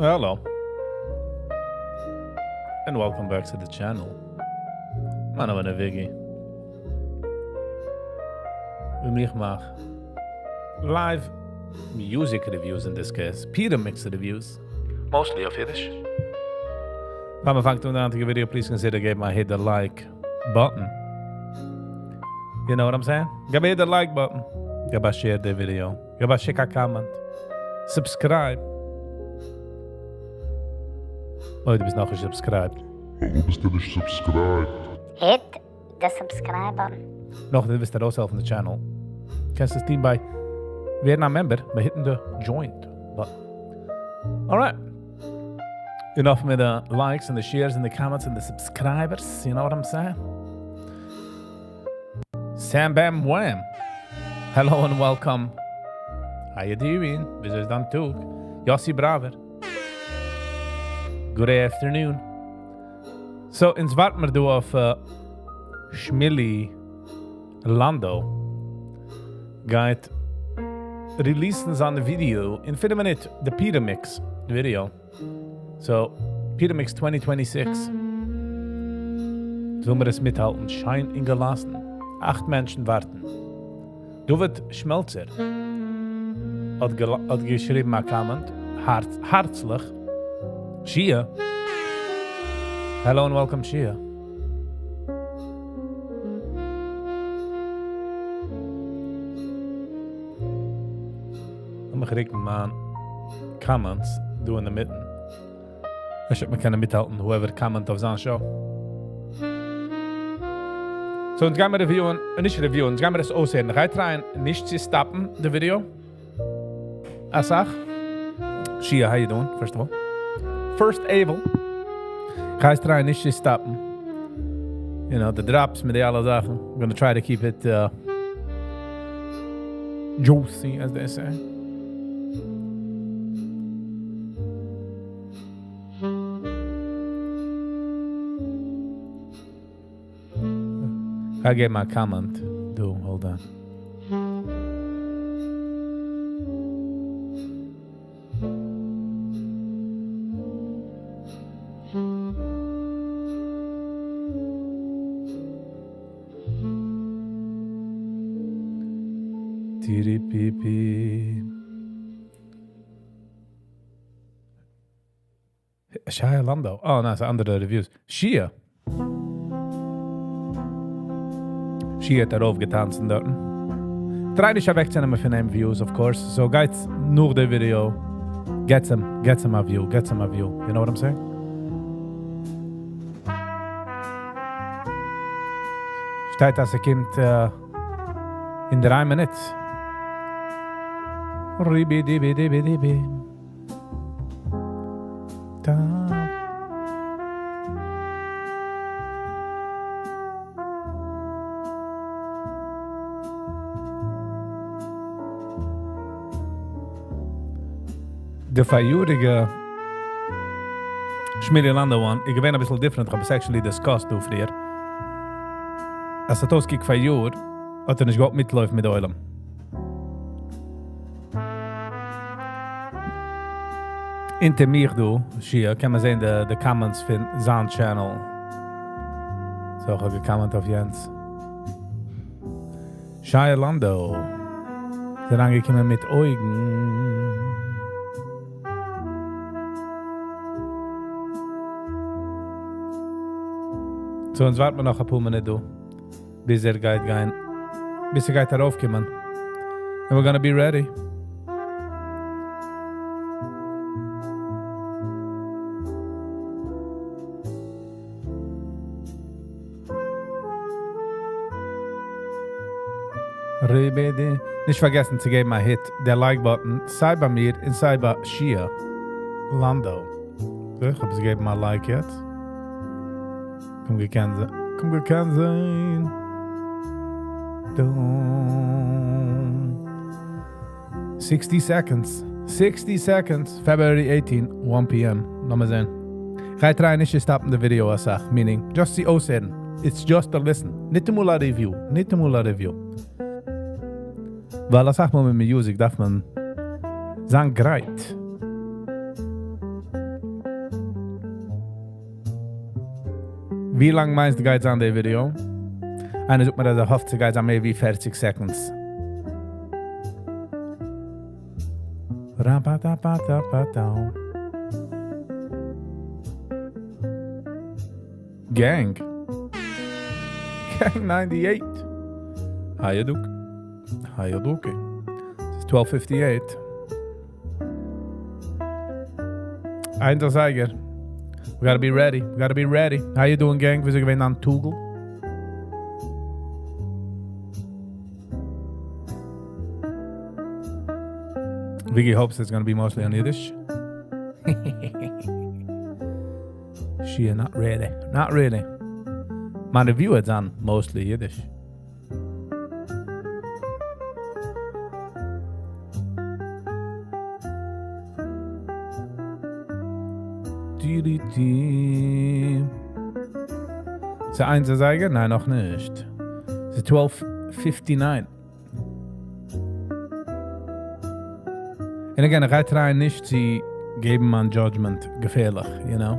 Hello. And welcome back to the channel. מיין נאמען איז Viggy. ווי איך מאך live music reviews in this case. Purim mix reviews. Mostly אויף אידיש. פאר מען פאנגט אן די היינטיגע video, please consider געבן א hit the like button. You know what I'm saying? געב א hit the like button. געב א share די video. געב א שיק א comment. Subscribe. אויב דו ביסט נאכנישט subscribed. פארוואס ביסטו נישט subscribed? Hit the subscribe button. נאכדעם ווילסטו ארויסהעלפן די channel, קענסט עס טון ביי ווערן א member ביי hit ן די join button. Alright. Enough מיט די likes און די shares און די comments און די subscribers, you know what I'm saying? Sam Bam Wham! Hello and welcome! How you doing? וויאזוי איז דיין טאג? יאסי בראווער. Good afternoon. So, אונז ווארט מיר דא אויף שמילי לאנדא גייט release ן זיין ווידיאו אין פינף מינוט, די Purim mix video. So, Purim mix 2026. זאל מיר עס מיטהאלטן שיין און געלאסן. אכט מענטשן ווארטן. דוד שמעלצער האט געשריבן א comment, הארצליך. שיע. Hello and welcome שיע. לאמיך רוקן מיין comments דא אינמיטן. אפשר וועט מען קענען מיטהאלטן whoever comment אויף זיין show. So אונז גיימיר review ען, נישט review ען, אונז גיימיר עס אויסהערן. איך גיי try ען נישט צו stop ן די ווידיאו אסאך. שיע, how you doing, first of all? First of all. איך גיי try ען נישט צו stop ן. You know, די drops מיט די אלע זאכן. I'm gonna try to keep it juicy, as they say. כ'גיי געבן א comment דא, hold on. טיריפיפי. שייע לאנדא, אה ניין ס'איז אנדערע reviews. שיע! שיע האט ארויף געטאנצן דארטן. Try נישט אוועקצונעמען פון אים views of course, so גייטס נאך די ווידיאו, געטס אים, געטס אים א view, געטס אים א view, you know what I'm saying? שטייט אז ס'קומט אין דריי מינוט. ריבי דיבי דיבי דיבי. דא. די פאריאריגע שמילי לאנדא one איז געווען אביסל different, כ'האב עס actually discussed דא פריער, אז ס'האט אויסגעקוקט פאריאר האט ער נישט געוואלט מיטלויפן מיט די עולם. אונטער מיך דא, שיע, קען מען זען די comments פון זיין channel. So איך האב גע comment אויף יענץ. שייע לאנדא איז אריינגעקומען מיט אויגן. So אונז ווארט מיר נאך אפאר מינוט דא ביז ער גייט גיין, ביז ער גייט ארויפקומען. And we're gonna be ready. ריבעדי. נישט פארגעסן צו געבן א hit די like button סיי ביי מיר און סיי ביי שיע לאנדא. איך האב עס געגעבן א like יעצט. קום געקענט זיין. קום געקענט זיין. 60 seconds. 60 seconds. February 18, 1 p.m. לאמיר זען. איך גיי try ען נישט צו stop ן די ווידיאו אסאך. Meaning, just צו אויסהערן. It's just a listen. ניטאמאל א review. ניטאמאל א review. ווייל אסאך מאל מיט music דארף מען זיין גרייט. ווי לאנג מיינסטו גייט זיין די ווידיאו? איינער זאגט מיר אז ער האפט ס'גייט זיין מער ווי פערציג seconds. Gang. Gang ninety eight. היי דוק. היי דוקי. ס'איז twelve fifty eight. איינס אזייגער. We gotta be ready. We gotta be ready. How you doing gang? וויאזוי געווען דיין טאגל? Viggy hopes it's gonna be mostly on Yiddish. Shia, not really. Not really. מיין review איז on mostly Yiddish. ס'איז איינס אזייגער? ניין, נאך נישט. ס'איז twelve fifty nine. און again, איך גיי טרייען נישט צו געבן מיין judgment געפערליך, you know?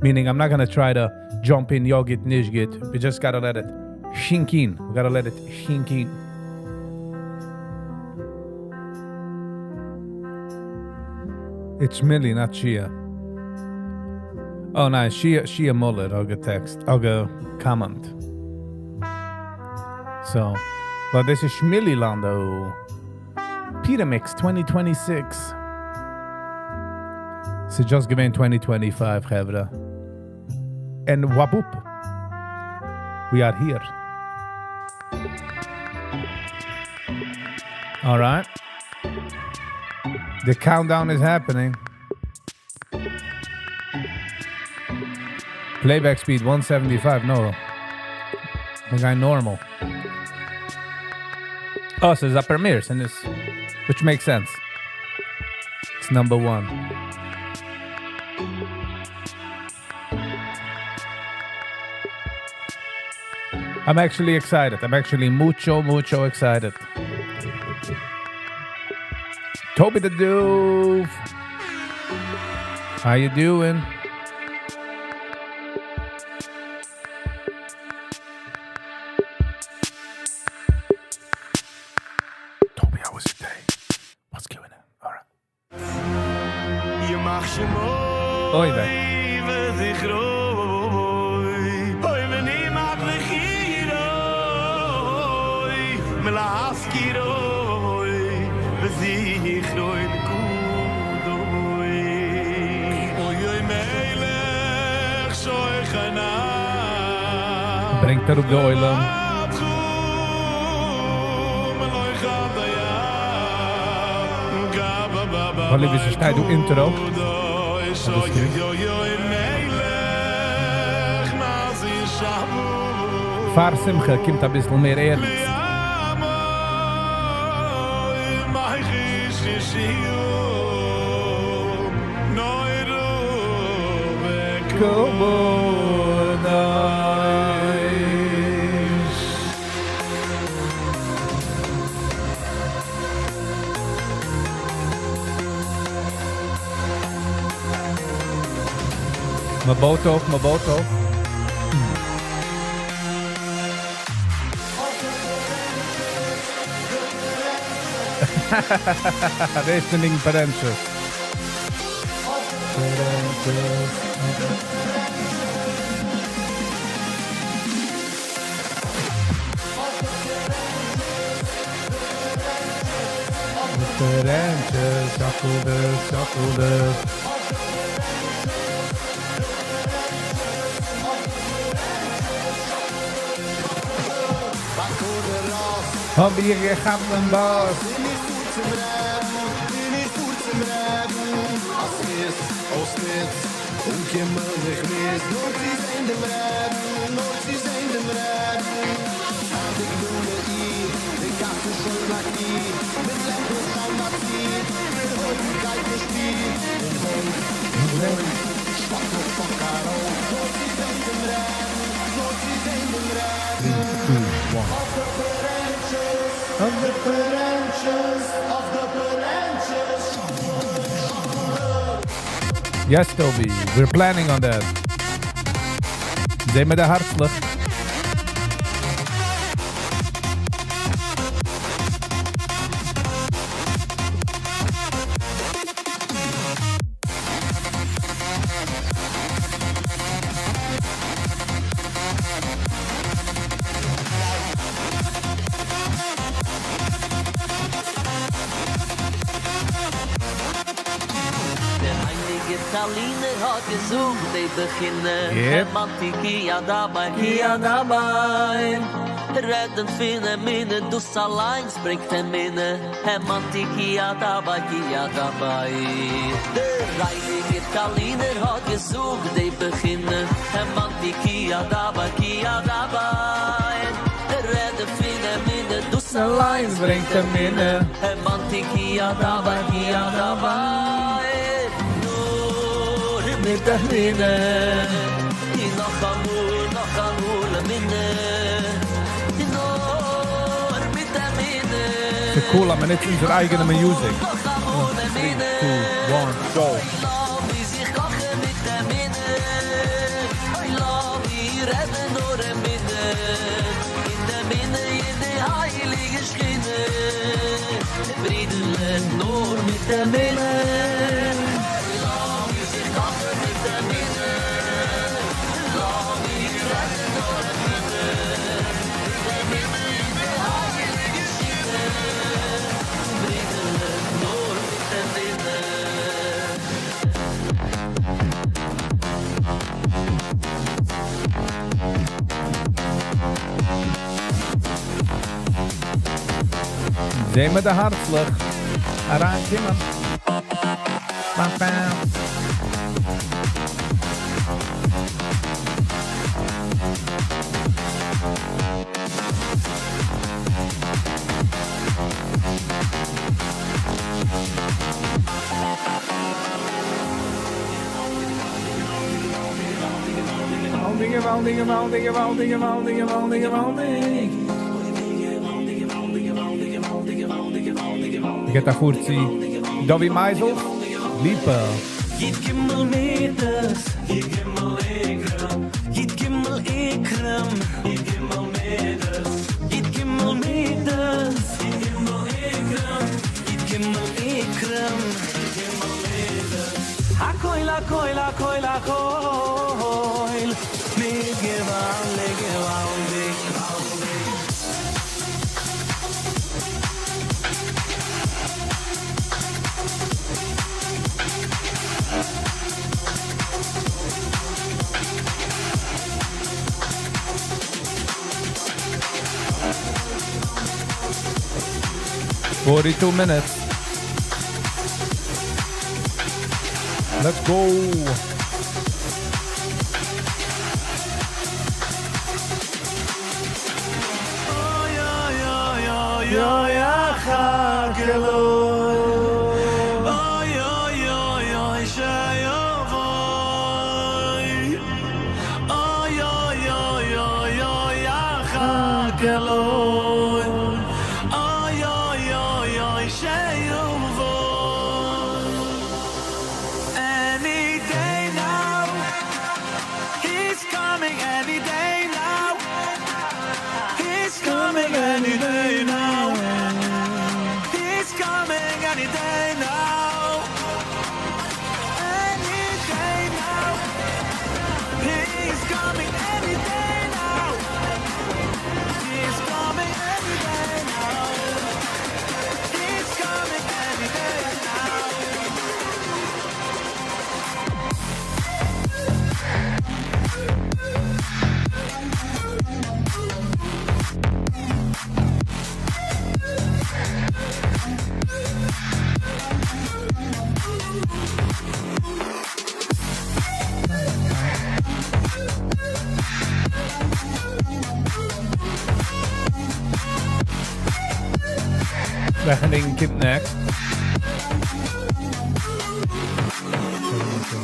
Meaning, I'm not gonna try to jump in, יא גוט, נישט גוט. We just gotta let it sink in. We gotta let it sink in. It's Millie, not Shia. Oh ניין, Shia, Shia Muller האט געטעקסט, האט געקאמענט. So, but this is Shmilly Lando. Petermix 2026. ס'איז just געווען 2025, חברה. And waboop. We are here. All right. The countdown is happening. Playback speed 175. No. We got normal. Oh, so it's a premiere, and it's, which makes sense. It's number one. I'm actually excited. I'm actually mucho, mucho excited. Toby the Doof. How you doing? Toby, how was your day? What's going on? All right. ימח שמו אוי וויי. וזכרו, אוי ונמח לחירו, מלהזכירו, וזכרו נקודוי. אוי אוי מלך שוי חנה. ברענגט אראפ די עולם. ווייל ווי ס'שטייט דא intro. פאר שמחה קומט אביסל מער ערנסט. מ'בויט אויף, מ'בויט אויף. דאס איז ניגון פארענטשעס. פארענטשעס. פארענטשעס, שאקל דאס, שאקל דאס. האב איך געכאפט דעם באס. Three, two, one. Of the branches, of the branches. Yes, Toby, we're planning on that. זעהן מיר די הארצלעך. דער הייליגער קארלינער האט געזאגט די בחינה, האמנתי כי אדבר כי אדבר, רעדן פון אמונה דאס אליינס ברענגט אמונה, האמנתי כי אדבר כי אדבר, דער הייליגער קארלינער האט געזאגט די בחינה, האמנתי כי אדבר כי אדבר, רעדן פון אמונה דאס אליינס ברענגט אמונה. האמנתי כי אדבר כי אדבר, נאר מיט אמונה, און נאכאמאל נאכאמאל אמונה, נאר מיט אמונה. ס'איז cool אז מ'נוצט אונזער אייגענע music. 3, 2, 1, go. לאמיר זיך קאכן מיט אמונה, אוי לאמיר רעדן נאר אמונה, אין אמונה אין די הייליגע שכינה, ברידערלעך נאר מיט אמונה, לאמיר זיך קאכן מיט אמונה, לאמיר רעדן נאר אמונה, אין אמונה אין די הייליגע שכינה, ברידערלעך נאר מיט אמונה. זעהן מיר די הארצלעך אריינקומען. באם באם. Gewaldig, gewaldig, gewaldig, gewaldig, gewaldig, gewaldig, gewaldig. איך געב א קורצע Dovi Meisels, Lipa. י"ג מידות, י"ג עיקרים, י"ג עיקרים, י"ג מידות, י"ג מידות, י"ג עיקרים, י"ג עיקרים, י"ג מידות. הכל הכל הכל הכל, מיט געוואלדיג געוואלדיג. 42 minutes. Let's go. אוי אוי אוי אוי אוי אחכה לו. אוי אוי אוי אוי שיבוא. אוי אוי אוי אוי אוי אחכה לו. אוי אוי אוי אוי שיבוא. Any day now, he's coming any day now. He's coming any day now. He's coming any day now. Any day now. He's coming any day now. He's coming any day now. He's coming any day now. וועלכע ניגון קומט next?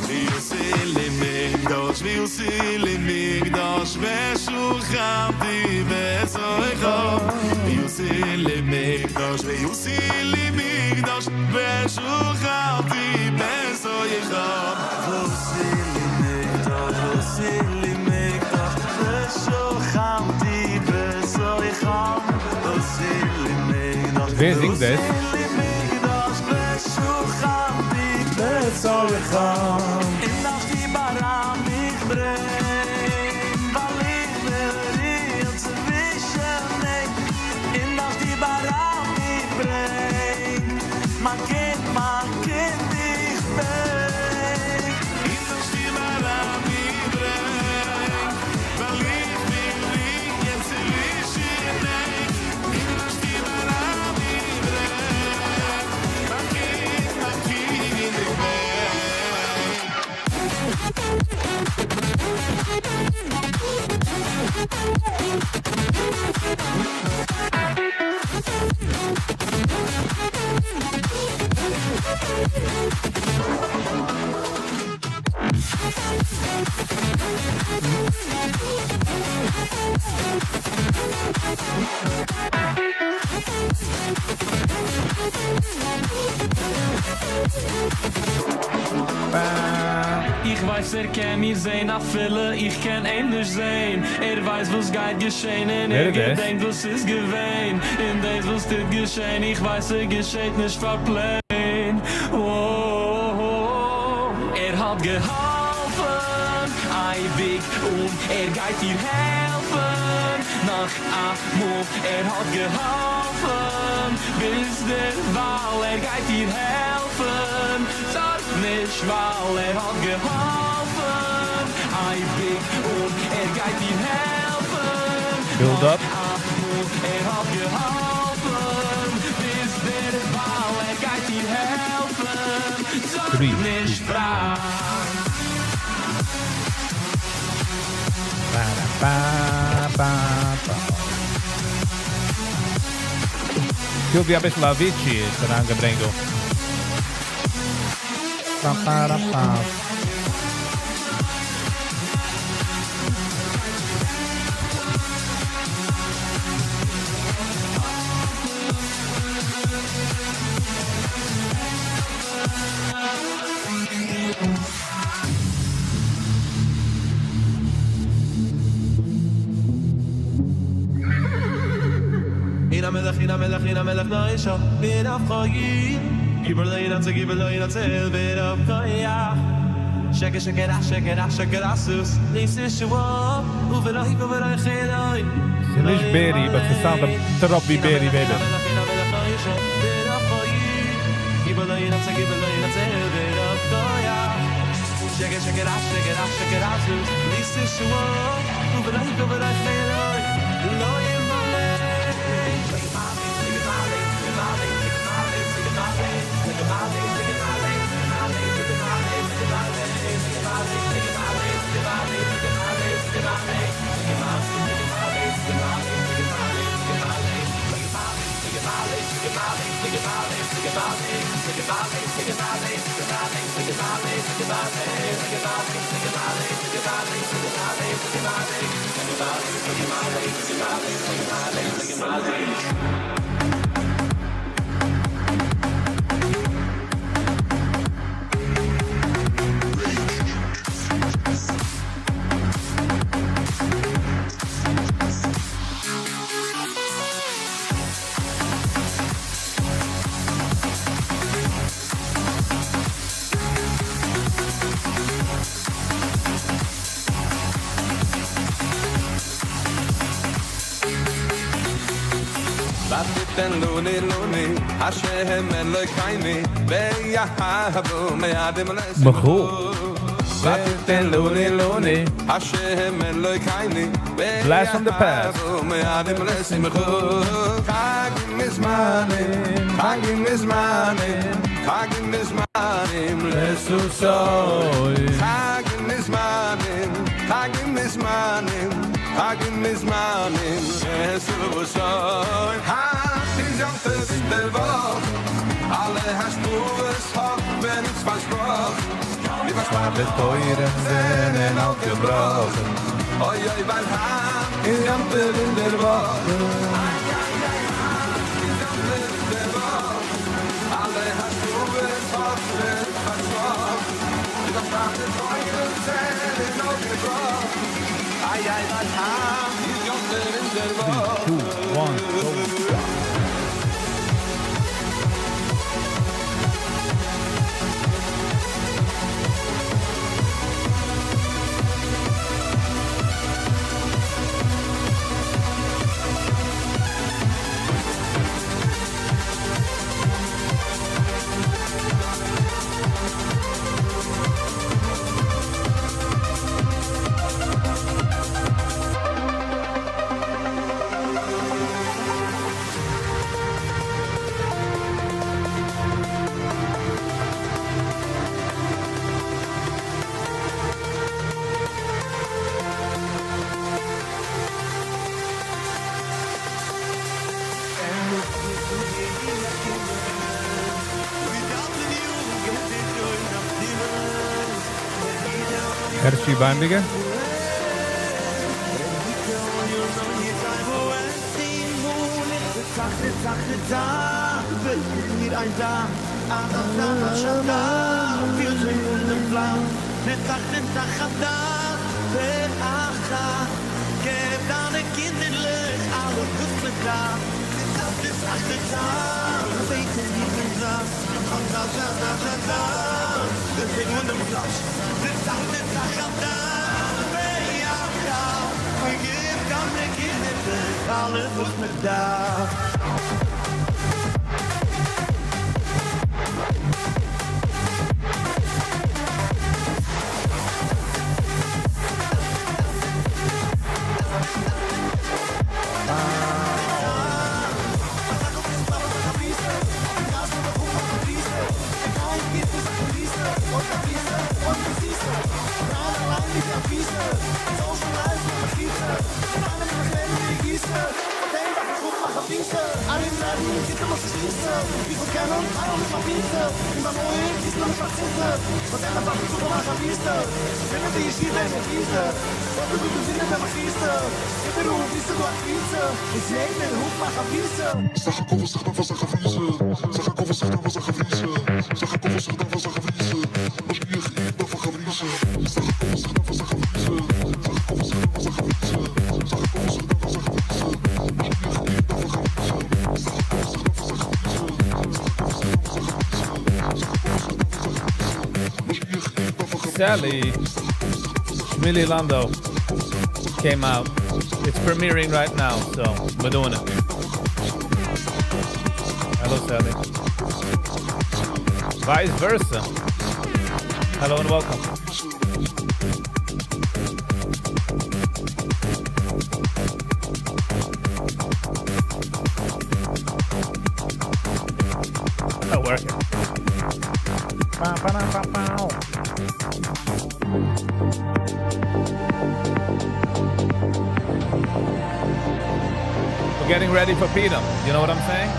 ועשו לי מקדש, ועשו לי מקדש, ושכנתי בתוכם. ועשו לי מקדש, ועשו לי מקדש, ושכנתי בתוכם. ועשו לי מקדש, ועשו לי מקדש, ווער זינגט דאס? איך ווייס ער קען מיר זעהן אפילו איך קען אים נישט זעהן ער ווייסט וואס גייט געשעהן און ווער ער איז דאס? געדענקט וואס איז געווען און דאס וואס טוט געשעהן איך ווייס ס'געשעהט נישט פאר פלעין ער האט געהאלפן אייביג און ער גייט דיר העלפן נאך אמאל ער האט געהאלפן ביזדערווייל ער גייט דיר העלפן זארג נישט ווייל ער האט געהאלפן אייביג און ער גייט דיר העלפן Build נאך up. אמאל ער האט געהאלפן ביזדערווייל ער גייט דיר העלפן זארג Three, נישט פריי. Ba, ba, ba, ba. פיל ווי א ביסל Avicii איז אריינגעברענגט דא. Ba, ba, da, ba. הנה המלך, הנה המלך, הנה המלך נוישא ברב חיים גיבור לא ינצל, גיבור לא ינצל ברב כוח שקר שקר שקר שקר אסוס ניס שבוע וברהי וברהי חירוי ס'איז נישט Berry, but the sound of טראפ ווי Berry, baby. גיבור לא ינצל, גיבור לא ינצל ברב כוח שקר שקר שקר שקר אסוס ניס שבוע וברהי וברהי חירוי לא ימלא. ותתן לוני לוני, השם אלוקיני, ויהבו מועדים מחול. ותתן לוני לוני, השם אלוקיני, Blast from the past. ויהבו מועדים לשמחו. חגים וזמנים, חגים וזמנים, חגים וזמנים לששון. חגים וזמנים, חגים וזמנים, חגים וזמנים לששון. היינט איז יום טוב אין דער וואך, אלע השפעות האבן אונז פארשפראכן, די פארשפארטע טויערן זענען אויפגעבראכן. אוי אוי ווייל היינט איז יום טוב אין דער וואך. אלע השפעות האבן אונז פארשפראכן, די פארשפארטע טויערן זענען אויפגעבראכן. איי איי ווייל היינט איז יום טוב אין דער וואך. 2, 1, go. הערשי וויינבערגער? Sally, Shmili Lando came out. It's premiering right now, so we're doing it. Hello, Sally. Vice versa. Hello and welcome. Oh, working. Ba, ba, da, ba, bow. We're getting ready for Peter. You know what I'm saying?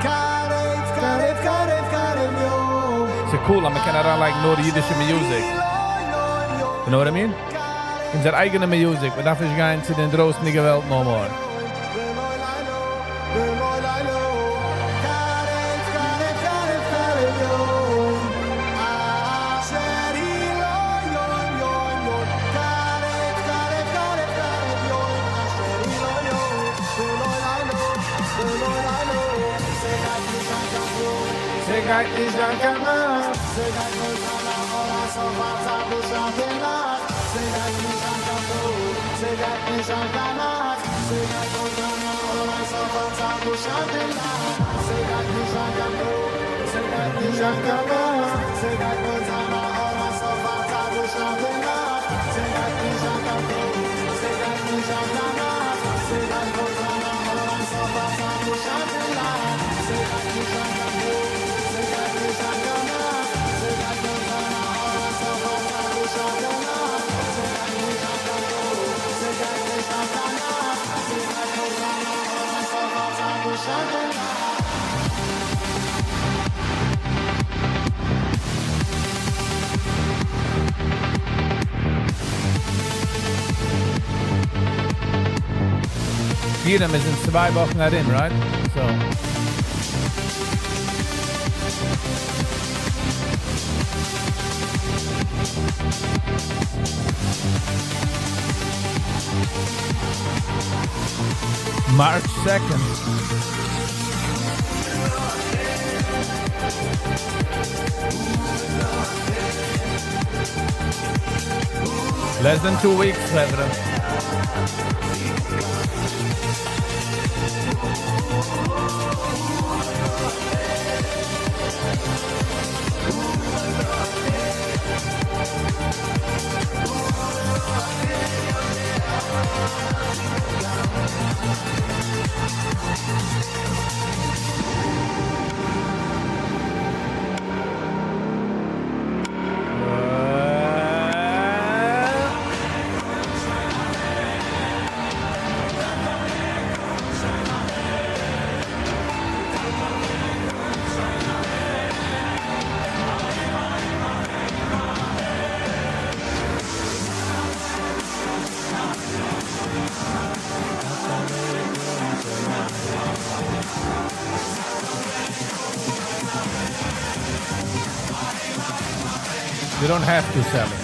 קרב, קרב, קרב, קרב, יום. It's cool, אז מ'קען אריינלייגן נאר אידישע music. You know what I mean? אונזער אייגענע music. מ'דארף נישט גיין צו דעם דרויסנדיגע וועלט no more. ולא לילה, ולא לילה. קרב, קרב, קרב, קרב, יום. אשר היא לא יום, יום, יום. קרב, קרב, קרב, קרב, יום. אשר היא לא יום, ולא לילה, ולא לילה. ס'גייט נישט זיין קיין טאג. ס'גייט נישט זיין קיין נאכט. ס'גייט נאר זיין אן אור אין סוף א נאכט. ס'גייט נישט זיין קיין טאג. ס'גייט נישט זיין קיין נאכט. ס'גייט נאר זיין אן אור אין סוף נאכט. ס'גייט נישט זיין קיין טאג. ס'גייט נישט זיין קיין נאכט. ס'גייט נאר זיין אן אור אין סוף נאכט. ס'גייט נישט זיין קיין טאג. ס'גייט נישט זיין קיין נאכט. ס'גייט נאר זיין אן אור אין סוף נאכט. ס'גייט נישט זיין קיין טאג. ס'גייט נישט זיין קיין נאכט. ס'גייט נאר זיין אן אור אין סוף נאכט. ס'גייט נישט זיין קיין טאג. ס'גייט נישט זיין קיין נאכט. ס'גייט נאר זיין אן אור אין סוף נאכט. פורים איז אין צוויי וואכן ארום, right? So. March 2nd. Less than 2 weeks, חברה. You don't have to sell it.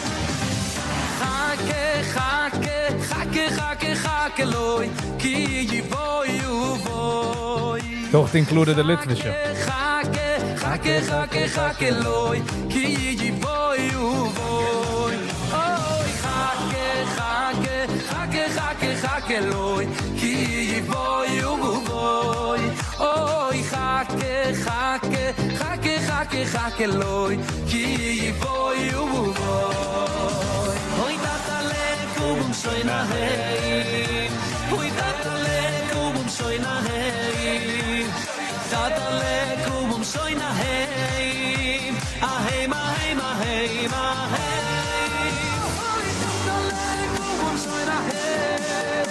חכה, חכה, חכה, חכה, חכה לו, כי יבוא יבוא. דאך included the ליטווישע. חכה, חכה, חכה, חכה לו, כי יבוא יבוא. אוי, חכה, חכה, חכה, חכה, חכה לו, כי יבוא יבוא. אוי, חכה, חכה, חכה, חכה, חכה לו, כי יבוא יבוא. אוי, טאטעלע, קום שוין אהיים. אוי, טאטעלע, קום שוין אהיים. טאטעלע, קום שוין אהיים. אהיים, אהיים, אהיים, אהיים. אוי, טאטעלע, קום שוין אהיים.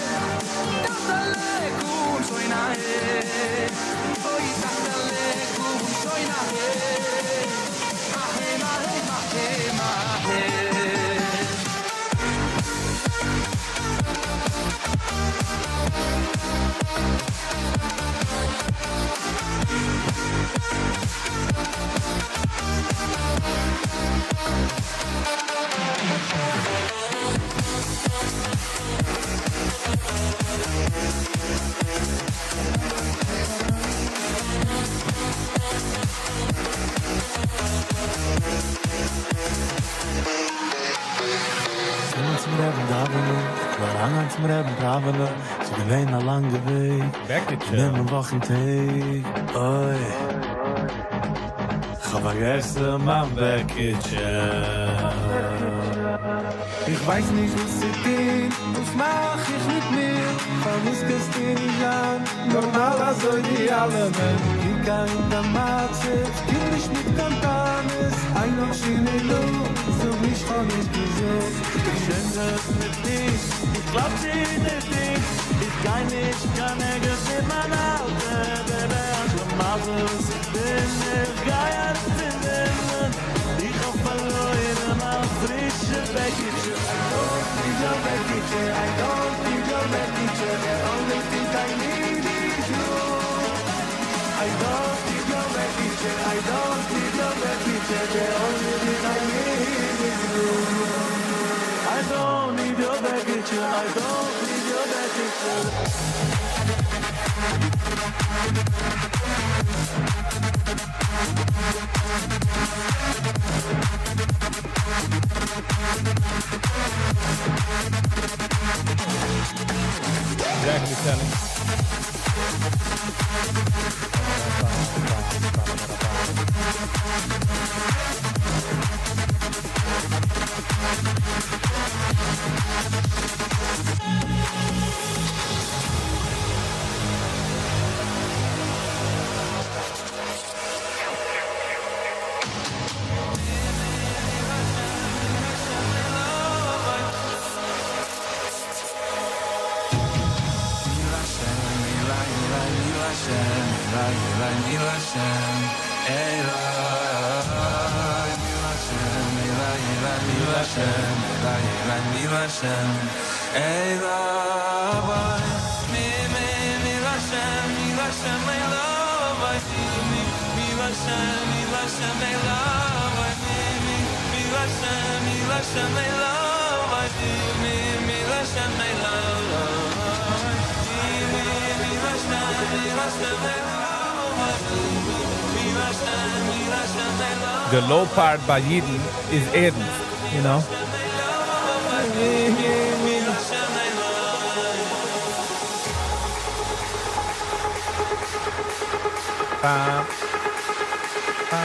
טאטעלע, קום שוין אהיים. אוי, טאטעלע, קום שוין אהיים. אהיים, אהיים, אהיים, אהיים. צום רבי'ן דאווענען, אריין צום רבי'ן פראווענען, ס'איז געווען א לאנגע וועג, בעקיטשע. נעמען וואכן טעג, אוי. כ'האב פארגעסן מיין בעקיטשע. איך ווייס נישט וואס צו טון, וואס מאך איך מיט מיר? פארוואס קענסטו נישט זיין נארמאל אזוי ווי אלעמען? קוק אן דעם מצב, קום נישט מיט קיין טענות, איין נאך שיני לו, זאג נישט כ'האב נישט געזאגט. איך שעם זיך מיט דיך, איך גלייב דיר נישט דיך, איך גיי נישט קיין ערגעץ מיט מיין אלטע baby, א שלימזל וואס איך בין, איך גיי אצינד, איך האב פארלוירן מיין פרישע בעקיטשע. I don't need your בעקיטשע, I don't need your בעקיטשע, the only thing I need is you. I don't need your בעקיטשע, I don't need your בעקיטשע, the only thing I need is you. I don't need your בעקיטשע, I don't need your בעקיטשע. Exactly, Sally. The low part ביי יידן איז ערנסט. Ba, ba.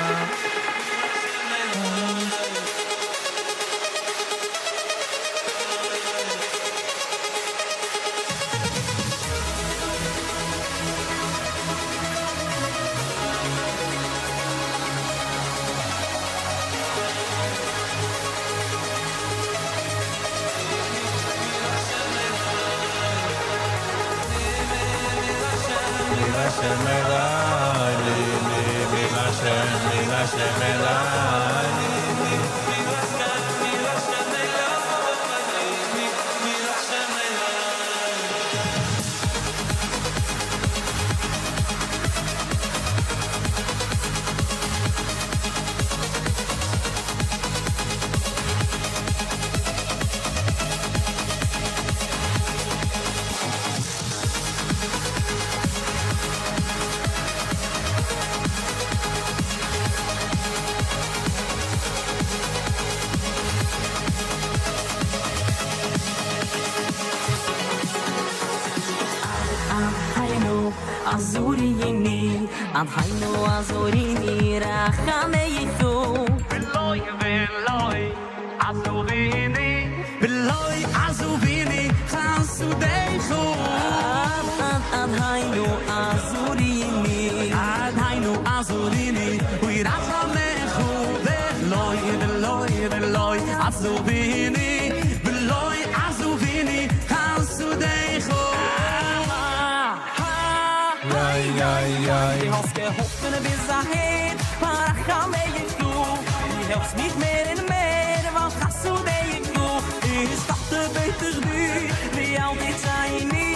azurini Ad haynu azurini rachameichu V'loi v'loi azuvini V'loi azuvini chasudeichu Ad ad ad haynu azurini Ad haynu azurini Uirachamechu V'loi v'loi v'loi azuvini V'loi azuvini chasudeichu Ja, ja, ja. Du hast geholfen bis dahin, rachameichu Du helfst mich mehr und mehr, weil chasudeichu Ist doch der beter du, wie al die tiny,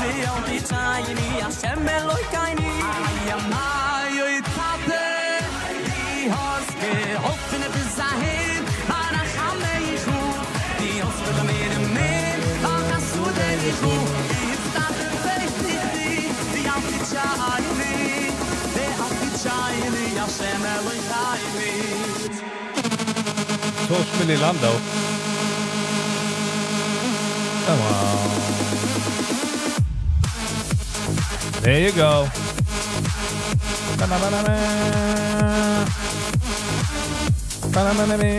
wie al die tiny, Hashem Elokeinu. Ay, ay, oy, tate, die hast geholfen bis dahin, rachameichu Die hast mir mehr und mehr, weil chasudeichu Ist doch der beter du, wie al die tiny, wie al die tiny, Hashem Elokeinu. So Shmili Lando. Come on. There you go. Ba-na-ba-na-ba. Ba-na-ba-na-ba.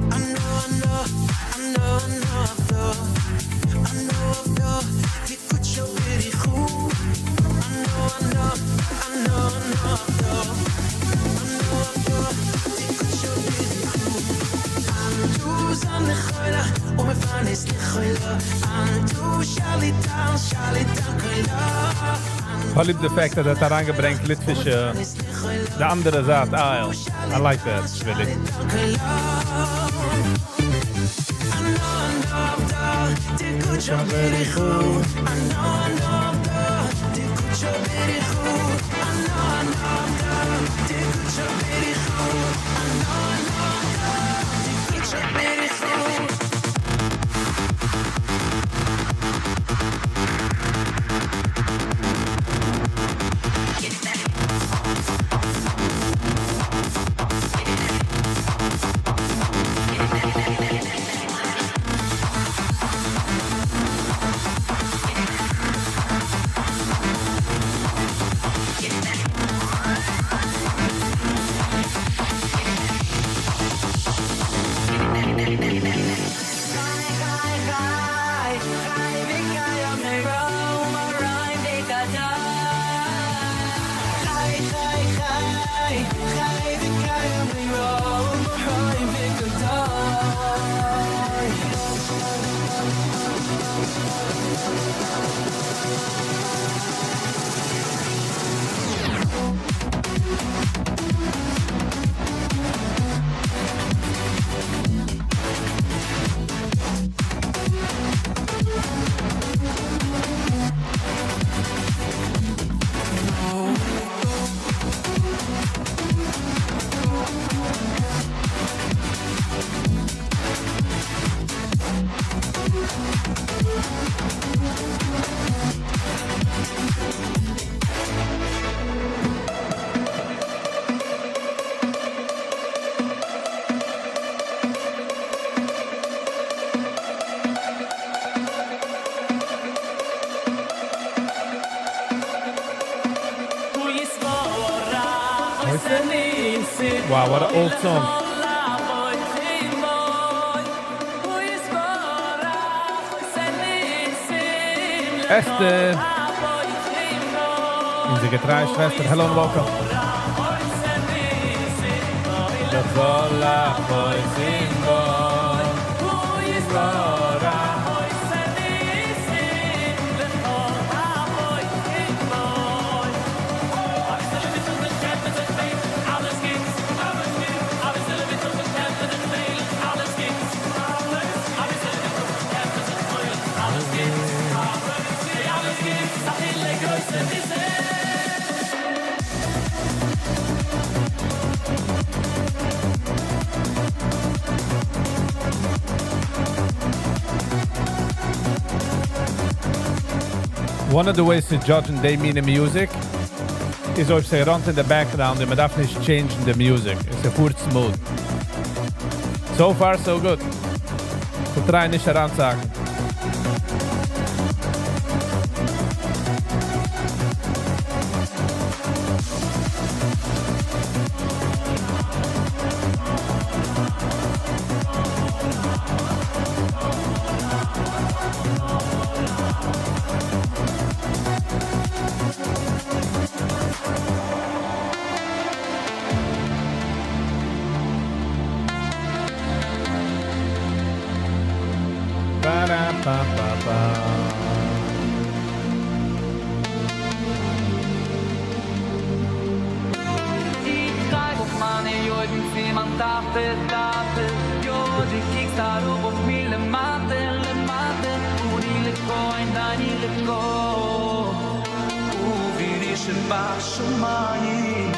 I know, I know, I know, I know I've done. I know I've done. Die kutsche bin ich gut. I know, I know, I know, I know I've done. I know I've done. Die kutsche bin ich gut. Antu zam lechoila, umefanes lechoila. Antu shalitan, shalitan koila. איך ליב the fact dat ער אריינגעברענגט ליטווישע, די אנדערע זייט aisle. I like that, really. I know, I know I've done. Die kutsche bin ich gut. I know, I know I've done. Die kutsche bin ich gut. I know, I know I've done. Die kutsche bin ich gut. I know, I know I've done. Die kutsche bin ich gut. Wow, what an old song. Esther. אונזער געטרייע שוועסטער. Hello and welcome. לכל החוסים בו, הוא יתברך. עושה ניסים לכל הבוטחים בו. אלעס גיט, אלעס גיט, אלעס גיט, אלעס אלעס גיט, אלעס גיט, אַ גרויסע ניסים. One of the ways to judge די מינע music איז אויב ס'runט in the background און מ'דארף נישט change'ן the music. עס פארט smooth. So far, so good. איך try נישט אריינצוהאקן. Ba-da-ba-ba-ba. איך הייב אויף מיינע אויגן צו מיין טאטע, טאטע. יא, דו קוקסט אראפ אויף מיר למטה, למטה. אני לכהן, אני לכהן. אבינו שבשמים.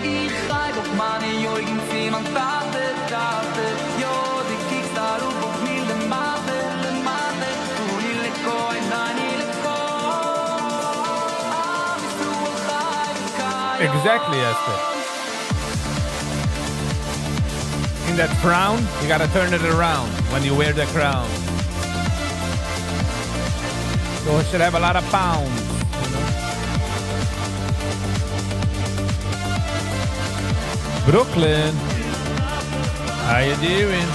איך הייב אויף מיינע אויגן צו מיין טאטע, טאטע. יא, דו קוקסט אראפ אויף מיר למטה, למטה. אני לכהן, אני לכהן. עם ישראל חי וקיים. Exactly, Esther. In that frown, you gotta turn it around when you wear the crown. So it should have a lot of pounds. Brooklyn, how you doing?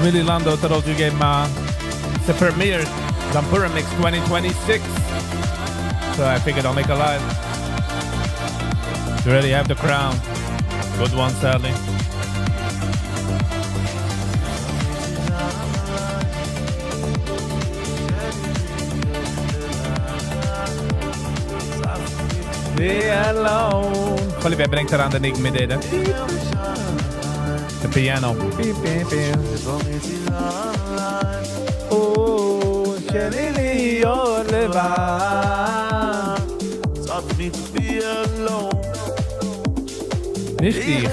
Shmili Lando האט ארויסגעגעבן א the premiere Zampura Mix 2026. So I figured I'll make a live. You already have the crown. Good one, Sally. Be alone. Olivier ברענגט אריין די ניגון מיט די. The piano. Beep, beep, beep. Oh, שלי להיות לבד. Taught me to be alone. נישט איך.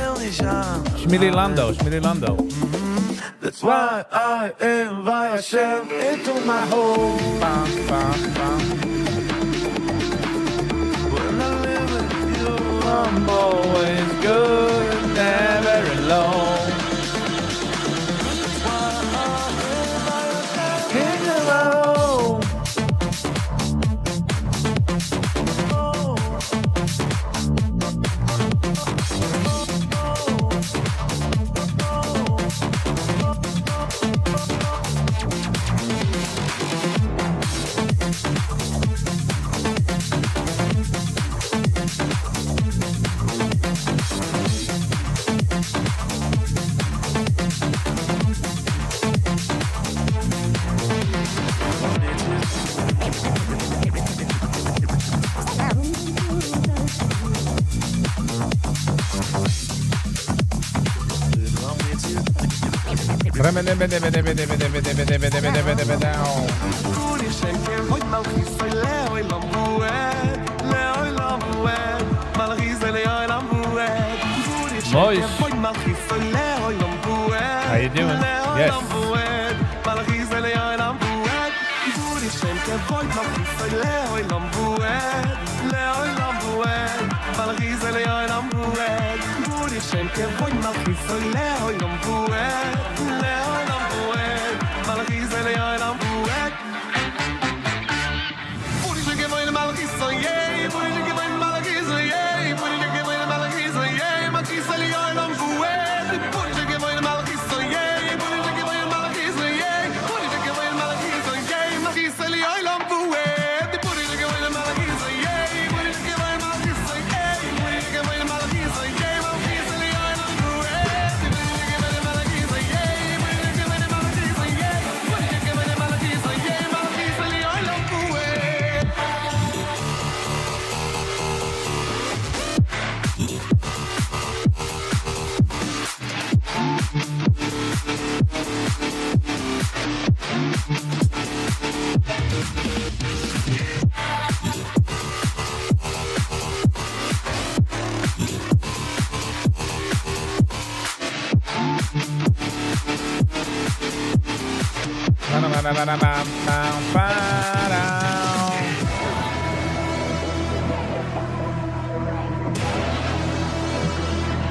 Shmili Lando, Shmili Lando. That's why I invite Hashem into my home. Bam, bam, bam. When I live with you, I'm always good, never alone. That's why I invite Hashem into my home. Moish. How you doing? Yes.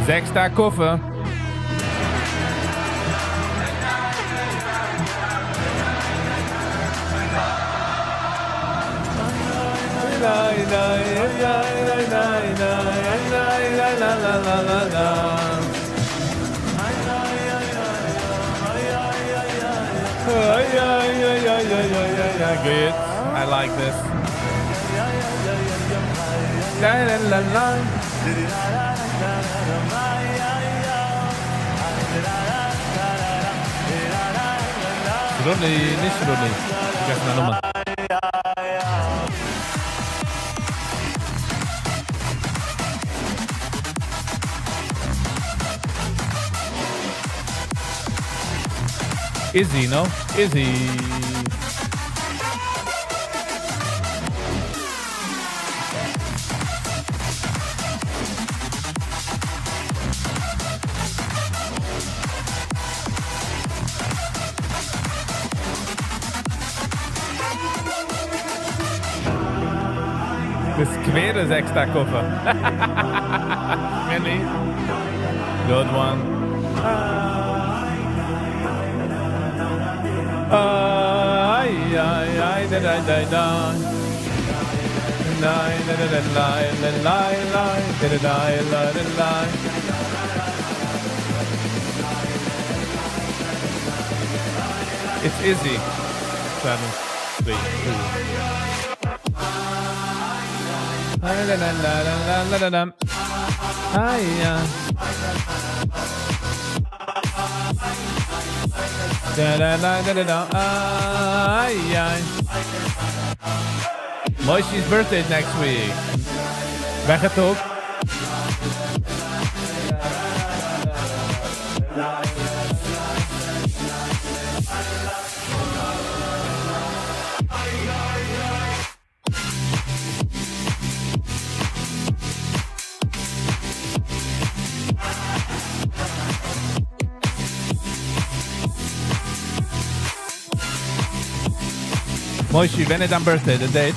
זעקסטע הקפה. Good. I like this. La la la la. Ronnie, נישט Ronnie. פארגעסן די נאמען. Izzy, no? Izzy. דאס סקווערע זעקסטע הקפה. Really? Good one. Ay, ay, ay, da, da, da, da. La, la, la, la, la, la, la, la, da, da, da, la, da, la. It's Izzy. Seven, three, two. La, la, la, la, la, la, la, la. Ay, yeah. Da, da, da, da, da, da. Ay, ay. Moshe's birthday is next week. וועלכע טאג? Moshe, ווען איז דיין birthday? The date?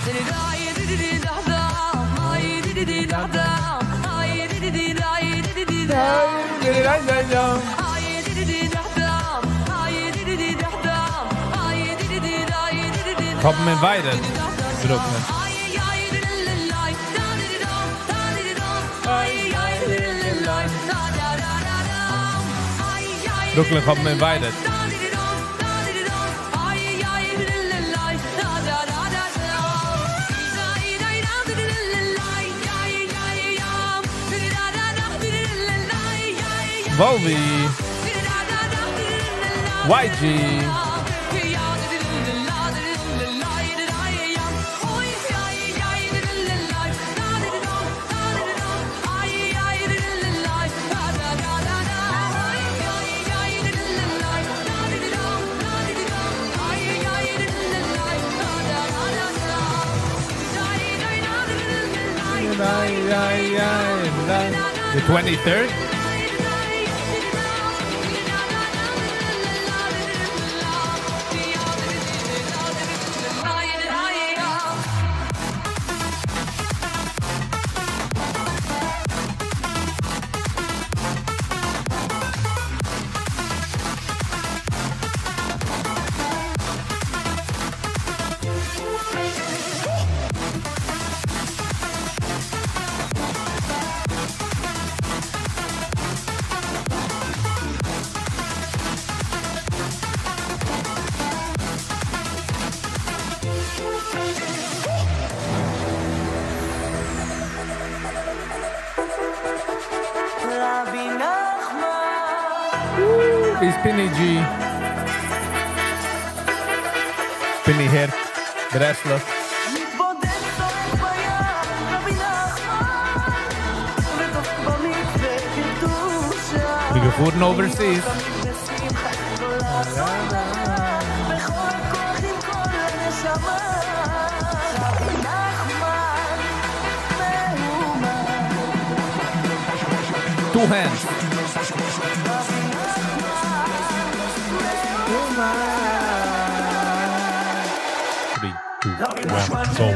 האב אים invited. Brooklyn. Brooklyn האב אים invited. Volvi. YG. The 23rd? Rabbi Nachman. He's Pinny G. Pinny here. Breslev. מתבודד צועק בים, רבי נחמן, וטובל במקווה בקדושה. We געפארן overseas. בשמחה גדולה, בכל הכוח עם כל הנשמה. רבי נחמן, מאומן. Two hands. רבי נחמן, מאומן. two, one, go.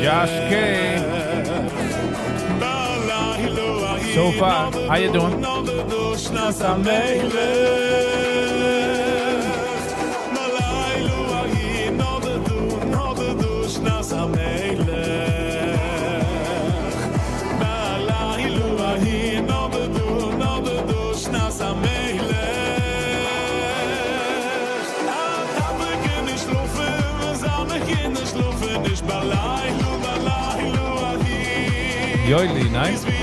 Josh K. So far, how you doing? Yoeli, nice. Two, two,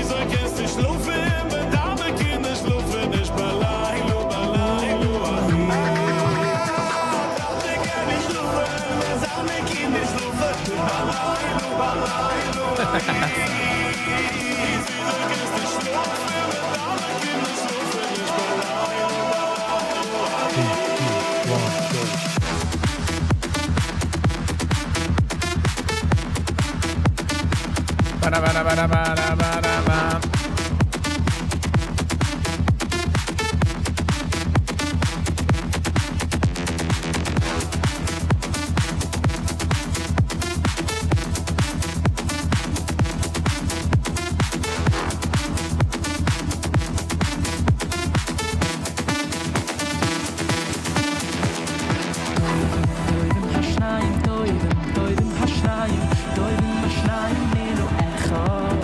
one, go. Ba-da-ba-da-ba-da-ba-da-ba-da-ba.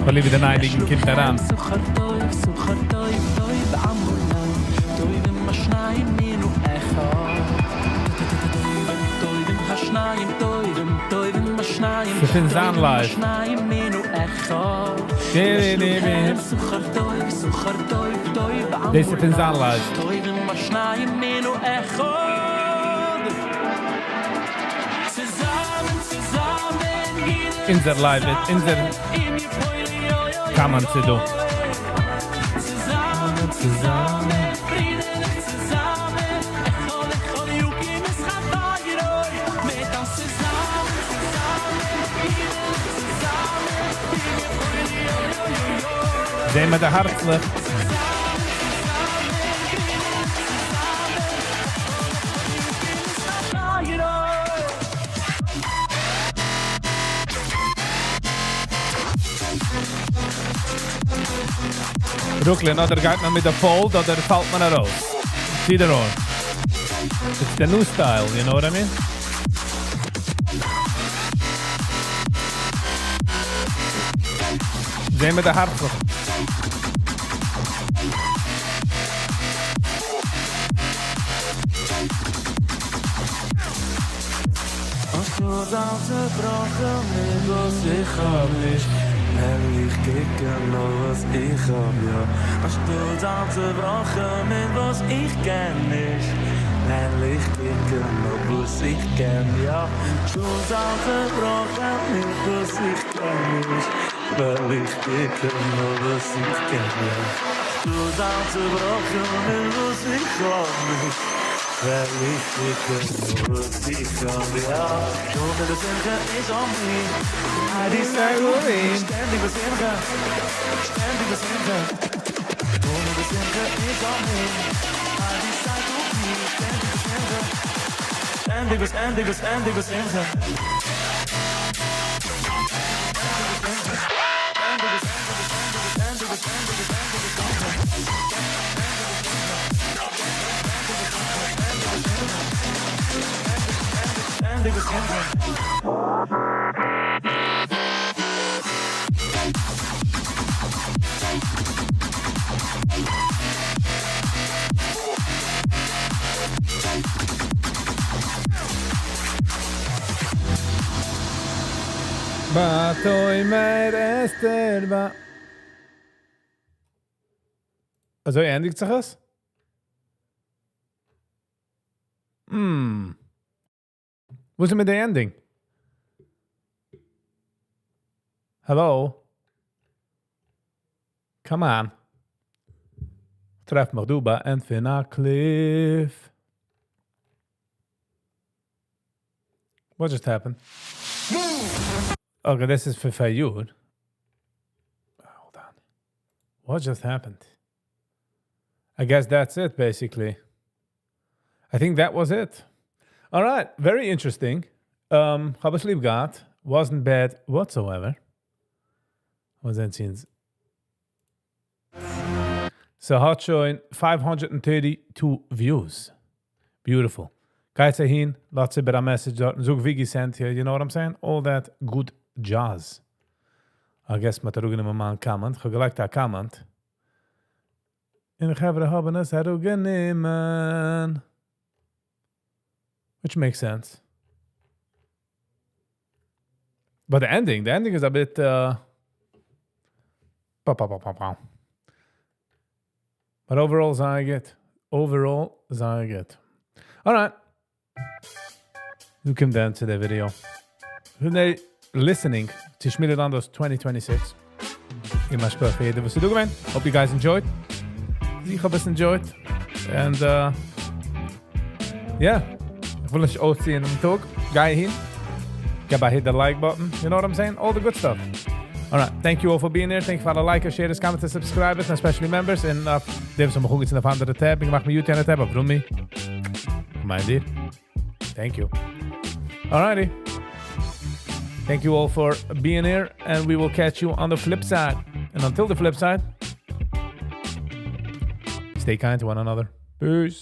Believe the Heiligen Kind daran. Sie sind zahn live. Deze sind zahn live. Inser live, inser kann man sie do. Zusammen. Sehen wir der Herzlich. Brooklyn, oder geht man mit der Fold oder fällt man raus? It's either or. It's the new style, you know what I mean? Sehen wir der Herzlich. Weil ich kicken noch was ich hab, ja. Anstatt anzubrochen mit was ich kenn nicht. Weil ich kicken noch was ich kenn, ja. Anstatt anzubrochen mit was ich kenn nicht. Weil ich kicken noch was ich kenn, ja. Anstatt anzubrochen mit was ich hab nicht. Weil ich kicken noch was ich hab, ja. Schon mit der Simcha is on me. Die Ständig besimcha, ständig besimcha. Ohne besimcha is on me. Die Zeit auf me, ständig besimcha. Ständig ständig ständig besimcha. Ständig besimcha. Batoimer Esther ba. אזוי ענדיגט זיך עס? וואס איז מיט די ending? Hello? Come on. טרעף מיך דא ביי end פון א clip. What just happened? Okay, this is for פאראיאר. Hold on. What just happened? I guess that's it, basically. I think that was it. All right, very interesting. האב עס ליב געהאט. Wasn't bad whatsoever. וואס זענען scenes? ס'האט שוין 532 views. Beautiful. גייטס אהין, לאזט איבער א message דארט, זאג Viggy sent you, you know what I'm saying? All that good jazz. I guess מ'האט אראפגענומען מיין comment. איך האב געלייגט א comment. און די חברה האבן עס אראפגענומען. Which makes sense. But the ending is a bit pa, pa, pa, pa, pa. But overall, זייער גוט. Overall, זייער גוט. Alright. We come down to the video. When they listening to Shmili Lando's 2026. Hope you guys enjoyed. איך האב עס enjoyed. And yeah. איך וויל אייך אויסזען דעם טאג. גיי אהין. גיב א hit the like button. You know what I'm saying? All the good stuff. All right. Thank you all for being here. Thank you for the like, share, comment, and subscribers, and especially members. And די וואס האבן מיך אויף אנדערע tab. איך מאך מיר YouTube tab. אברומי. My dear. Thank you. Alrighty. Thank you all for being here, and we will catch you on the flip side. And until the flip side, stay kind to one another. Peace.